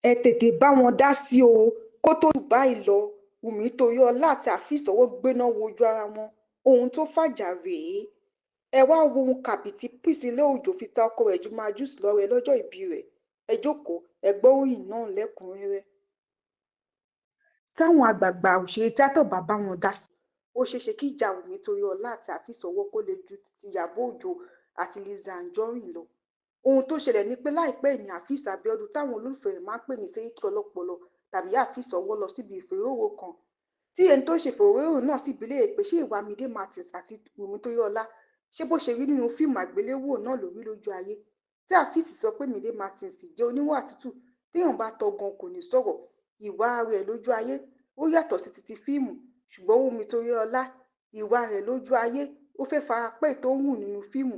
Ẹ tètè bá wọn dá sí o, kó tóó jù báyìí lọ. Wumi Toríọlá àti Afeez Owó gbéná wojú ara wọn, ohun tó fàjà rèé. Ẹ wáá wo ohun kàbìtì Priscilla Ọjọ́ fi ta ọkọ rẹ̀ Juma Jux lọ́rẹ lọ́jọ́ ìbí rẹ̀. Ẹ jókòó, ẹ gbọ́ròyìn náà lẹ́kùn-ún-rẹ́rẹ́. Táwọn àgbààgbà òṣèré tíátà ò bá bá wọn dá sí i, ó ṣeé ṣe kí ìjà Wumi Toríọlá àti Afeez Owó kó le ju ti Ìyábọ̀ Òjó àti Lizzy Anjorin lọ. Ohun tó ṣẹlẹ̀ ni pé láìpẹ́ yìí ni Afeez Abiodun, táwọn olólùfẹ́ rẹ̀ máa ń pè ní Sẹ́ríkì Ọlọ́pọlọ tàbí Afeez Owó, lọ síbi ìfọ̀rọ̀wérọ̀ kan tí ẹni tó ń ṣe ìfọ̀rọ̀wérọ̀ náà sì bi í léèrè pé ṣé ìwà Mide Martins àti Wumi Toríọlá, ṣé bó ṣe rí nínú fíìmù àgbéléwò náà ló rí lójú ayé, tí Afeez sọ pé Mide Martins jẹ́ oníwà tútù, téèyàn bá tọ́ gan kò ní sọ̀rọ̀, ìwà rẹ̀ lójú ayé ó yàtọ̀ sí ti fíìmù, ṣùgbọ́n Wumi Toríọlá, ìwà rẹ̀ lójú ayé ó fẹ́ẹ́ fara pẹ́ èyí tó ń hù nínú fíìmù,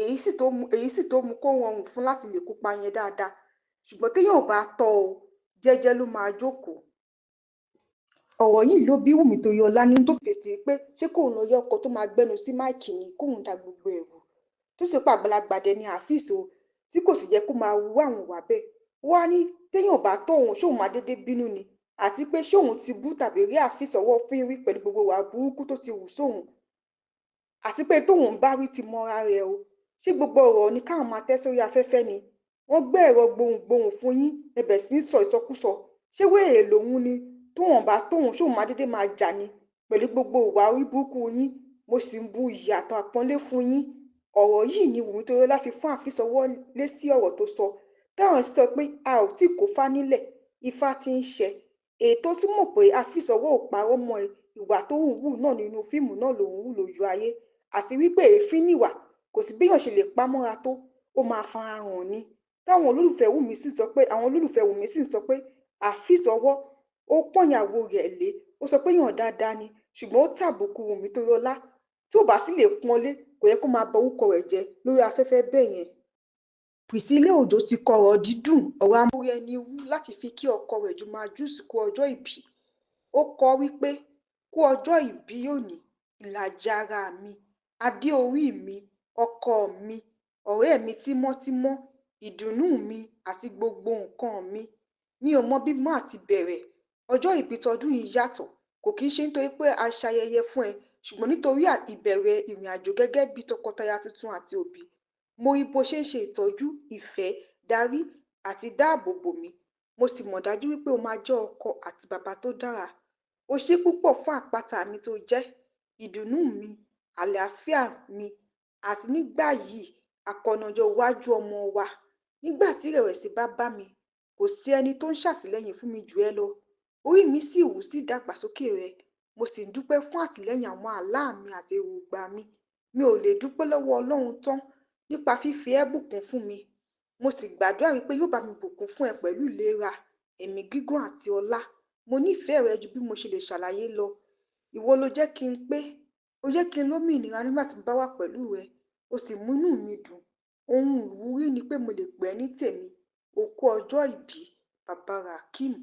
èyí sì tó mú kó rọrùn fún láti lè kópa yẹn dáadáa, ṣùgbọ́n téèyàn ò bá tọ́ ọ, jẹ́jẹ́ ló máa jókòó. Ọ̀rọ̀ yìí ló bí Wumi Toríọlá nínú tó fèsì pé ṣé kóun lọ́ọ́ yá ọkọ tó máa gbẹ́nu sí máìkì ni kóun da gbogbo ẹ̀ rú, tó sì pé àgbàlagbà dẹ̀ ni Afeez o, tí kò sì yẹ kó máa hurú àwọn ìwà bẹ́ẹ̀. Ó wáá ní téèyàn ò bá tọ́ òun, ṣóun máa dédé bínú ni, àti pé ṣé òun ti bú tàbí rí Afeez Owó fín rí pẹ̀lú gbogbo ìwà burúkú tó ti hù sóun, àti pé tóun bá wí ti mọra rẹ̀ o, ṣé gbogbo ọ̀rọ̀ ni káwọn máa tẹ́ sórí afẹ́fẹ́ ni? Wọ́n gbé ẹ̀rọ gbohùngbohùn fún yín, ẹ bẹ̀rẹ̀ sí ní sọ ìsọkúsọ, ṣé wèrè lòun ni? Tóun bá tóun, ṣóun máa dédé máa jà ni pẹ̀lú gbogbo ìwà orí burúkú yín? Mo sì ń bu iyì àtàpọ́nlé fún yín. Ọ̀rọ̀ yìí ni Wumi Toríọlá fi fún Afeez Owó lésì ọ̀rọ̀ tó sọ, táwọn sì sọ pé a ò tí kò fá nílẹ̀, ifá tí ń ṣe. Èyí tó túmọ̀ pé Afeez Owó ò parọ́ mọ́ ẹ, ìwà tó ń hù náà nínú fíìmù náà lòun hù lójú ayé, àti wípé èéfín nìwà, kò sí béèyàn ṣe lè pa mọ́ra tó, ó máa fara hàn ni. Táwọn olólùfẹ́ Wumi sì sọ pé àwọn olólùfẹ́ Wumi sì sọ pé Afeez Owó ó pọ́nyàwó rẹ̀ lé, ó sọ pé èèyàn dáadáa ni, ṣùgbọ́n ó tàbùkù Wumi Toríọlá, tí ò bá sì lè pọ́n lé, kò yẹ kó máa ba orúkọ rẹ̀ jẹ́ lórí afẹ́fẹ́ bẹ́ẹ̀ yẹn. Priscilla Ọjọ́ ti kọ ọ̀rọ̀ dídùn, ọ̀rọ̀ amórí-ẹni-wú láti fi kí ọkọ rẹ̀ Juma Jux kú ọjọ́ ìbí. Ó kọ ọ́ wípé, kú ọjọ́ ìbí òní, ìlàjì ara mi, adé orí mi, ọkọ mi, ọ̀rẹ́ mi tímọ́tímọ́, ìdùnnú mi àti gbogbo nǹkan mi. Mi ò mọ bí màá ti bẹ̀rẹ̀. Ọjọ́ ìbí tọdún yìí yàtọ̀, kò kì í ṣe nítorí pé a ṣayẹyẹ fún ẹ, ṣùgbọ́n nítorí ìbẹ̀rẹ̀ ìrìnàjò gẹ́gẹ́ bí tọkọtaya tuntun àti òbí. Mo rí bó ṣe ń ṣe ìtọ́jú, ìfẹ́, darí àti dáàbò bò mí. Mo sì mọ̀ dájú wípé o máa jẹ́ ọkọ àti bàbá tó dára. O ṣé púpọ̀ fún àpáta mi tó jẹ́, ìdùnnú mi, àlàáfíà mi, àti nígbà yìí akọni ọjọ́ iwájú ọmọ wa. Nígbà tí ìrẹ̀wẹ̀sì bá bá mi, kò sí ẹni tó ń ṣàtìlẹ́yìn fún mi jù ẹ́ lọ. Orí mi sì wú sí ìdàgbàsókè rẹ. Mo sì ń dúpẹ́ fún àtìlẹ́yìn àwọn àlá mi àti èròǹgbà mi. Mi ò lè dúpẹ́ lọ́wọ́ Ọlọ́run tán nípa fífi ẹ́ bùkún fún mi. Mo sì gbàdúrà wípé yóò bá mi bùkún fún ẹ pẹ̀lú ìlera, ẹ̀mí gígùn àti ọlá. Mo nífẹ̀ẹ́ rẹ ju bí mo ṣe lè ṣàlàyé lọ. Ìwọ ló jẹ́ kí n pé, ó jẹ́ kí n lómìnira nígbà tí mo bá wà pẹ̀lú rẹ, ó sì mú inú mi dùn. Ohun ìwúrí ni pé mo lè pè ẹ́ ní tèmi. O kú ọjọ́ ìbí, Bàbá Rakeem.